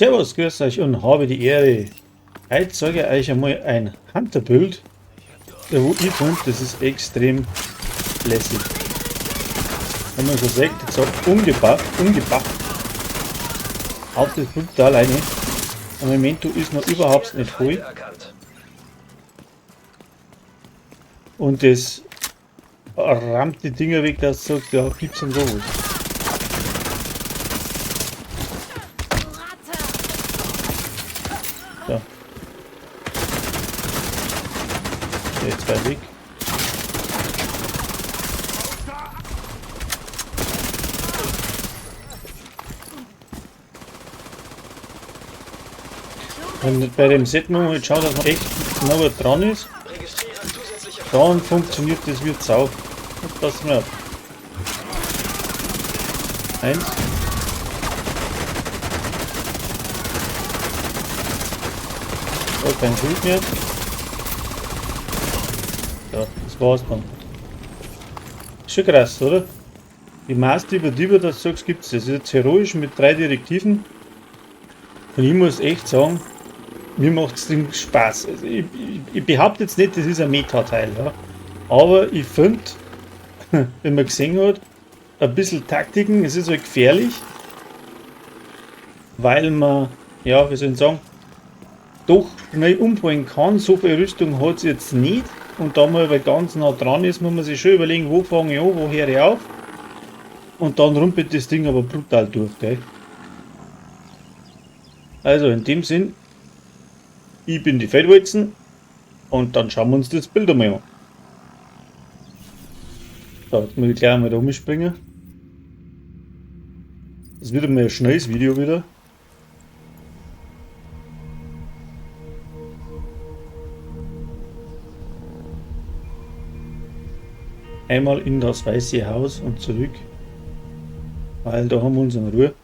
Servus, grüß euch und habe die Ehre. Heute zeige ich euch einmal ein Hunter-Build, wo ich finde, das ist extrem lässig. Wenn man so sagt, jetzt auch umgebufft, haut das brutal rein. Und Memento ist noch überhaupt nicht voll. Und das rammt die Dinger weg, dass du sagst, ja, gibt's denn sowas? So. Okay, zwei weg. Und bei dem Set muss man halt schauen, dass man echt noch dran ist. Dann funktioniert das wie Sau. Pass mal auf. Eins. Oh, kein Schild mehr. Ja, das war's dann. Ist schon krass, oder? Die meiste über die, das sagst, gibt's. Das ist jetzt heroisch mit 3 Direktiven. Und ich muss echt sagen, mir macht's Ding Spaß. Also ich behaupte jetzt nicht, das ist ein Meta-Teil, ja. Aber ich find, wenn man gesehen hat, ein bisschen Taktiken, es ist halt gefährlich, weil man, ja, wie soll ich sagen, doch schnell umfallen kann. So viel Rüstung hat's jetzt nicht. Und da man aber ganz nah dran ist, muss man sich schon überlegen, wo fange ich an, wo höre ich auf. Und dann rumpelt das Ding aber brutal durch, gell? Also in dem Sinn, ich bin die Feldwalzen und dann schauen wir uns das Bild einmal an. So, jetzt muss ich gleich einmal da umspringen. Das wird einmal ein schnelles Video wieder. Einmal in das Weiße Haus und zurück, weil da haben wir unsere Ruhe.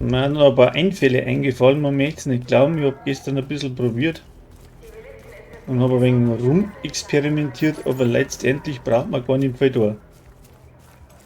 Mir sind noch ein paar Einfälle eingefallen, man möchte es nicht glauben, ich hab gestern ein bisschen probiert und hab ein wenig rumexperimentiert, aber letztendlich braucht man gar nicht viel da.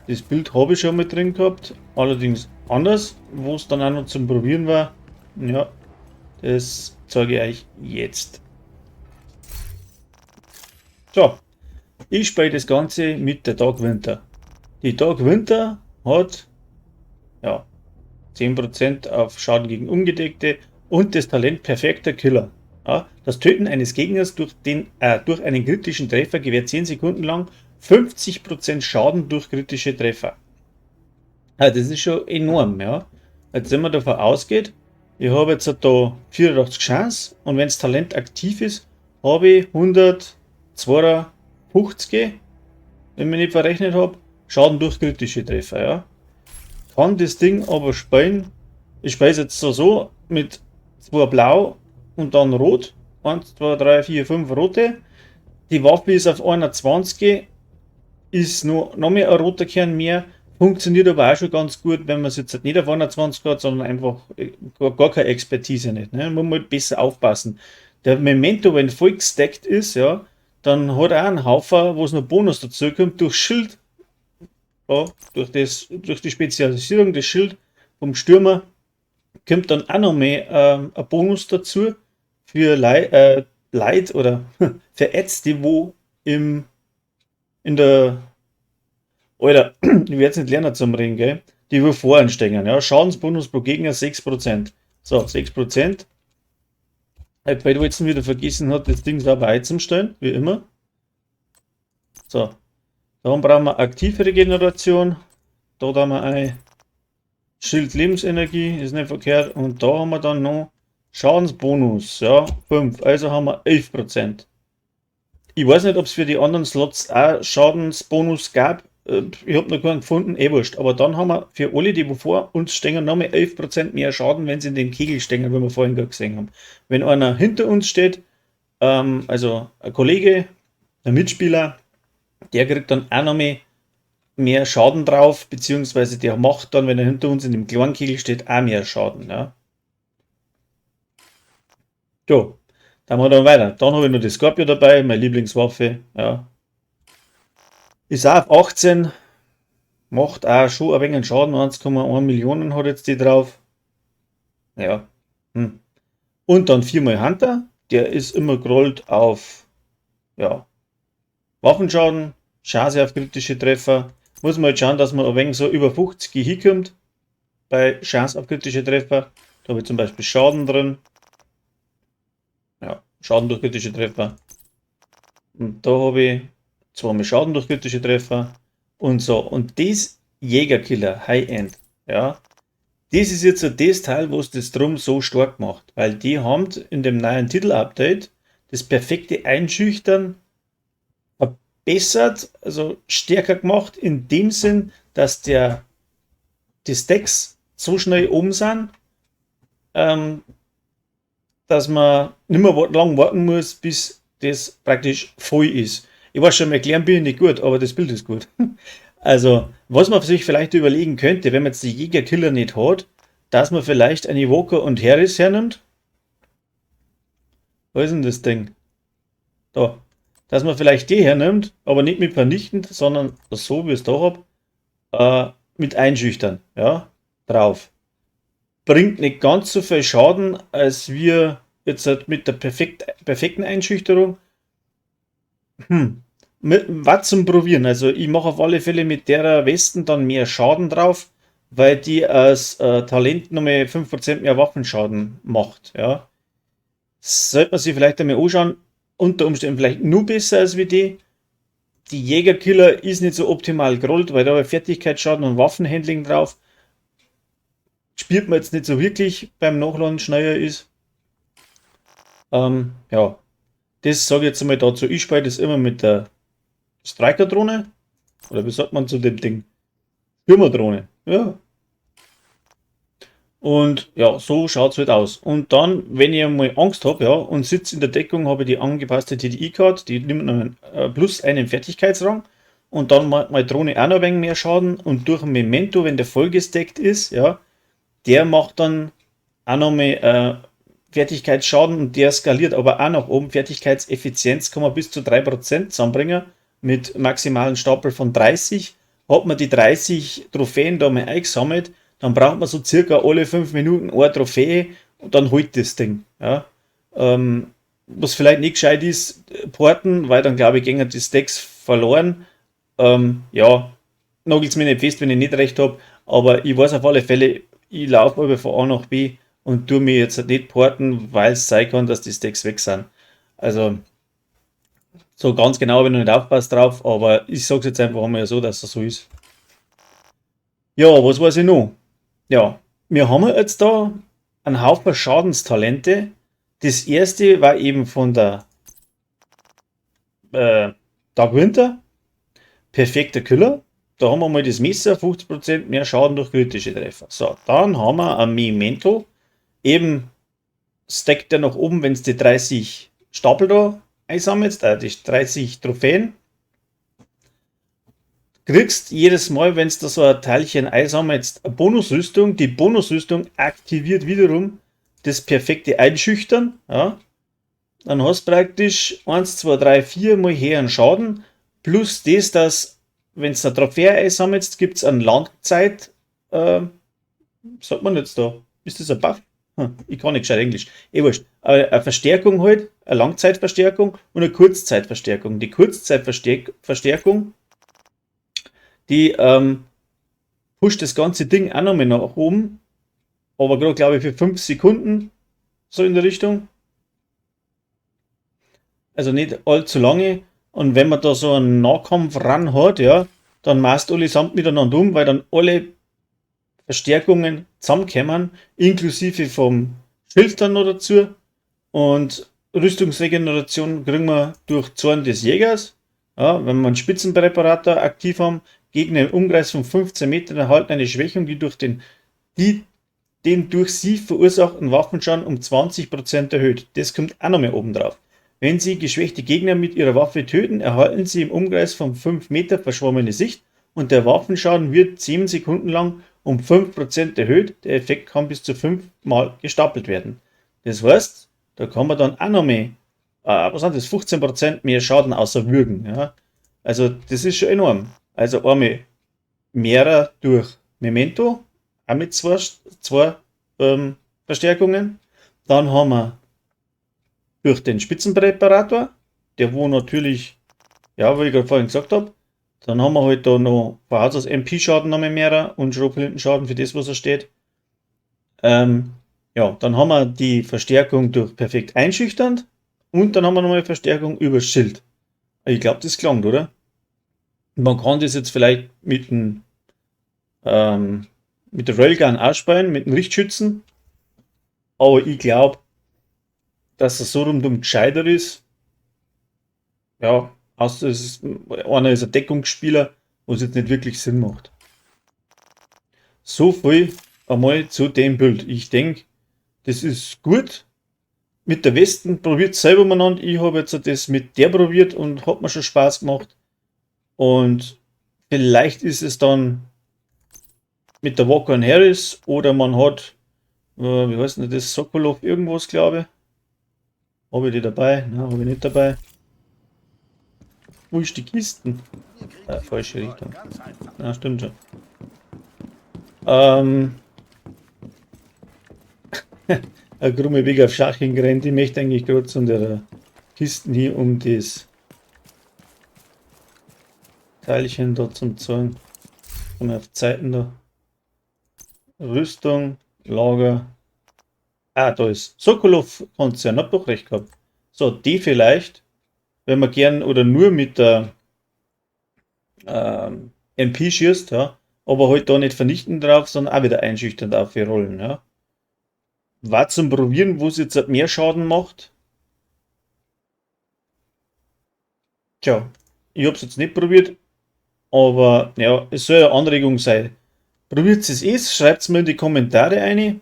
Das Bild habe ich schon mal drin gehabt, allerdings anders, wo es dann auch noch zum Probieren war. Ja, das zeige ich euch jetzt. So, ich spiele das Ganze mit der Dark Winter. Die Dark Winter hat, ja, 10% auf Schaden gegen Ungedeckte und das Talent Perfekter Killer. Ja, das Töten eines Gegners durch einen kritischen Treffer gewährt 10 Sekunden lang 50% Schaden durch kritische Treffer. Ja, das ist schon enorm, ja. Jetzt, wenn man davon ausgeht, ich habe jetzt da 84 Chance und wenn das Talent aktiv ist, habe ich 152, wenn ich mich nicht verrechnet habe, Schaden durch kritische Treffer, ja. Kann das Ding aber spielen, ich spiele es jetzt so mit 2 Blau und dann Rot, 1, 2, 3, 4, 5 Rote. Die Waffe ist auf 21, ist noch mehr ein roter Kern mehr, funktioniert aber auch schon ganz gut, wenn man es jetzt nicht auf 21 hat, sondern einfach gar keine Expertise nicht. Ne? Man muss halt besser aufpassen. Der Memento, wenn voll gestackt ist, ja, dann hat er auch einen Haufen, wo es noch Bonus dazu kommt, durch Schild. Ja, durch die Spezialisierung des Schild vom Stürmer kommt dann auch noch mehr ein Bonus dazu für Leid oder für Ads, die wo im, in der, Alter, ich werd's nicht lernen zum Reden, gell? Die wo voransteigen, ja? Schadensbonus pro Gegner 6%. So, 6%. Weil du jetzt wieder vergessen hat, das Ding sauber einzustellen, wie immer. So. Dann brauchen wir aktive Regeneration. Da haben wir ein Schild Lebensenergie, ist nicht verkehrt. Und da haben wir dann noch Schadensbonus, ja, 5. Also haben wir 11%. Ich weiß nicht, ob's für die anderen Slots auch Schadensbonus gab. Ich hab noch keinen gefunden, eh wurscht. Aber dann haben wir für alle, die vor uns stehen, noch mal 11% mehr Schaden, wenn sie in den Kegel stehen, wie wir vorhin gerade gesehen haben. Wenn einer hinter uns steht, also ein Kollege, ein Mitspieler, der kriegt dann auch noch mehr Schaden drauf, beziehungsweise der macht dann, wenn er hinter uns in dem kleinen Kegel steht, auch mehr Schaden. Ja. So, dann machen wir dann weiter. Dann habe ich noch die Scorpio dabei, meine Lieblingswaffe. Ja. Ist auch auf 18. Macht auch schon ein wenig Schaden, 1,1 Millionen hat jetzt die drauf. Ja. Und dann viermal Hunter, der ist immer gerollt auf, ja, Waffenschaden, Chance auf kritische Treffer. Muss man halt schauen, dass man ein wenig so über 50 hinkommt bei Chance auf kritische Treffer. Da habe ich zum Beispiel Schaden drin. Ja, Schaden durch kritische Treffer. Und da habe ich zweimal Schaden durch kritische Treffer und so. Und das Jägerkiller High-End, ja, das ist jetzt so das Teil, was das drum so stark macht, weil die haben in dem neuen Titel-Update das perfekte Einschüchtern verbessert, also stärker gemacht, in dem Sinn, dass die Stacks so schnell oben sind, dass man nicht mehr lang warten muss, bis das praktisch voll ist. Ich weiß schon, erklären bin ich nicht gut, aber das Bild ist gut. Also, was man sich vielleicht überlegen könnte, wenn man jetzt die Jägerkiller nicht hat, dass man vielleicht eine Walker und Harris hernimmt. Wo ist denn das Ding? Da. Dass man vielleicht die hernimmt, aber nicht mit vernichtend, sondern so, wie ich es da hab, mit einschüchtern, ja, drauf. Bringt nicht ganz so viel Schaden, als wir jetzt halt mit der perfekten Einschüchterung. Was zum Probieren. Also ich mache auf alle Fälle mit der Westen dann mehr Schaden drauf, weil die als Talent nochmal 5% mehr Waffenschaden macht. Ja. Sollte man sich vielleicht einmal anschauen, unter Umständen vielleicht nur besser als wie die. Die Jägerkiller ist nicht so optimal gerollt, weil da habe ich Fertigkeitsschaden und Waffenhandling drauf. Spielt man jetzt nicht so wirklich beim Nachladen schneller ist. Ja, das sage ich jetzt einmal dazu. Ich spiele das immer mit der Striker-Drohne. Oder wie sagt man zu dem Ding? Stürmer-Drohne. Ja. Und ja, so schaut's halt aus. Und dann, wenn ich einmal Angst hab, ja, und sitz in der Deckung, habe ich die angepasste TDI-Card, die nimmt noch einen plus einen Fertigkeitsrang. Und dann macht meine Drohne auch noch ein wenig mehr Schaden. Und durch ein Memento, wenn der vollgestackt ist, ja, der macht dann auch noch mal Fertigkeitsschaden und der skaliert aber auch nach oben. Fertigkeitseffizienz kann man bis zu 3% zusammenbringen mit maximalen Stapel von 30. Hat man die 30 Trophäen da mal eingesammelt, dann braucht man so circa alle 5 Minuten eine Trophäe und dann holt das Ding. Ja. Was vielleicht nicht gescheit ist, porten, weil dann glaube ich gingen die Stacks verloren. Ja, nagelt's mir nicht fest, wenn ich nicht recht hab, aber ich weiß auf alle Fälle, ich laufe aber von A nach B und tu mir jetzt nicht porten, weil es sein kann, dass die Stacks weg sind. Also so ganz genau habe ich noch nicht aufgepasst drauf, aber ich sag's jetzt einfach einmal so, dass es so ist. Ja, was weiß ich noch? Ja, wir haben jetzt da einen Haufen Schadenstalente. Das erste war eben von der Dark Winter. Perfekter Killer. Da haben wir mal das Messer, 50% mehr Schaden durch kritische Treffer. So, dann haben wir ein Memento. Eben stackt der nach oben, wenn's die 30 Stapel da einsammelst, die 30 Trophäen. Kriegst jedes Mal, wenn's da so ein Teilchen einsammelst, eine Bonusrüstung. Die Bonusrüstung aktiviert wiederum das perfekte Einschüchtern. Ja. Dann hast du praktisch 1, 2, 3, 4 mal her einen Schaden. Plus das, dass, wenn's eine Trophäe einsammelst, gibt's einen Langzeit, sagt man jetzt da, ist das ein Buff? Ich kann nicht gescheit Englisch. Eh wurscht. Aber eine Verstärkung halt, eine Langzeitverstärkung und eine Kurzzeitverstärkung. Die Kurzzeitverstärkung, die pusht das ganze Ding auch nochmal nach oben, aber gerade, glaube ich, für 5 Sekunden, so in der Richtung. Also nicht allzu lange. Und wenn man da so einen Nahkampf ran hat, ja, dann maßt alle samt miteinander um, weil dann alle Verstärkungen zusammenkommen, inklusive vom Schild dann noch dazu. Und Rüstungsregeneration kriegen wir durch Zorn des Jägers. Ja, wenn wir einen Spitzenpräparator aktiv haben, Gegner im Umkreis von 15 Metern erhalten eine Schwächung, die durch den durch sie verursachten Waffenschaden um 20% erhöht. Das kommt auch noch mal oben drauf. Wenn Sie geschwächte Gegner mit Ihrer Waffe töten, erhalten Sie im Umkreis von 5 Meter verschwommene Sicht und der Waffenschaden wird 10 Sekunden lang um 5% erhöht. Der Effekt kann bis zu 5 Mal gestapelt werden. Das heißt, da kann man dann auch noch mehr, was sind das, 15% mehr Schaden außer Würgen. Ja? Also das ist schon enorm. Also einmal Mehrer durch Memento, auch mit zwei Verstärkungen. Dann haben wir durch den Spitzenpräparator, der wo natürlich, ja, wie ich gerade vorhin gesagt habe, dann haben wir halt da noch von Haus aus MP-Schaden noch mehr und Schrotflintenschaden für das, was er steht. Ja, dann haben wir die Verstärkung durch perfekt einschüchternd und dann haben wir nochmal Verstärkung über Schild. Ich glaube, das klangt, oder? Man kann das jetzt vielleicht mit der Railgun auch spielen, mit dem Richtschützen. Aber ich glaube, dass es so rundum gescheiter ist. Ja, außer einer ist ein Deckungsspieler, was jetzt nicht wirklich Sinn macht. So viel einmal zu dem Build. Ich denke, das ist gut. Mit der Westen probiert selber umeinander. Ich habe jetzt das mit der probiert und hat mir schon Spaß gemacht. Und vielleicht ist es dann mit der Walker Harris oder man hat, wie heißt denn das, Sokolov irgendwas, glaube ich. Habe ich die dabei? Nein, habe ich nicht dabei. Wo ist die Kisten? Falsche Richtung. Na, stimmt schon. Ein krumme Weg auf Schach hingerannt. Ich möchte eigentlich gerade zu der Kisten hier, um das Teilchen da zum zeigen. Kommen wir auf Zeiten da. Rüstung, Lager. Ah, da ist Sokolov Konzern, hab doch recht gehabt. So, die vielleicht, wenn man gern oder nur mit der MP schießt, ja, aber halt da nicht vernichten drauf, sondern auch wieder einschüchternd auf die Rollen, ja. War zum Probieren, wo es jetzt mehr Schaden macht. Tja, ich hab's jetzt nicht probiert, aber ja, es soll eine Anregung sein. Probiert es eh, schreibt's mir in die Kommentare rein,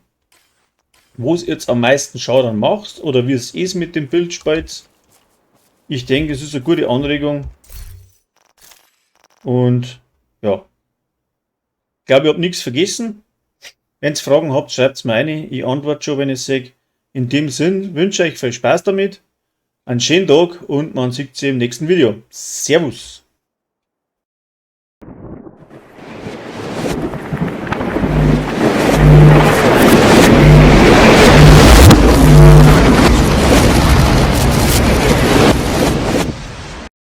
wo es jetzt am meisten Schaden macht oder wie es ist mit dem Build spielt. Ich denke, es ist eine gute Anregung. Und ja, ich glaube, ich habe nichts vergessen. Wenn ihr Fragen habt, schreibt's mir rein. Ich antworte schon, wenn ich sehe. In dem Sinn wünsche ich euch viel Spaß damit. Einen schönen Tag und man sieht sich im nächsten Video. Servus!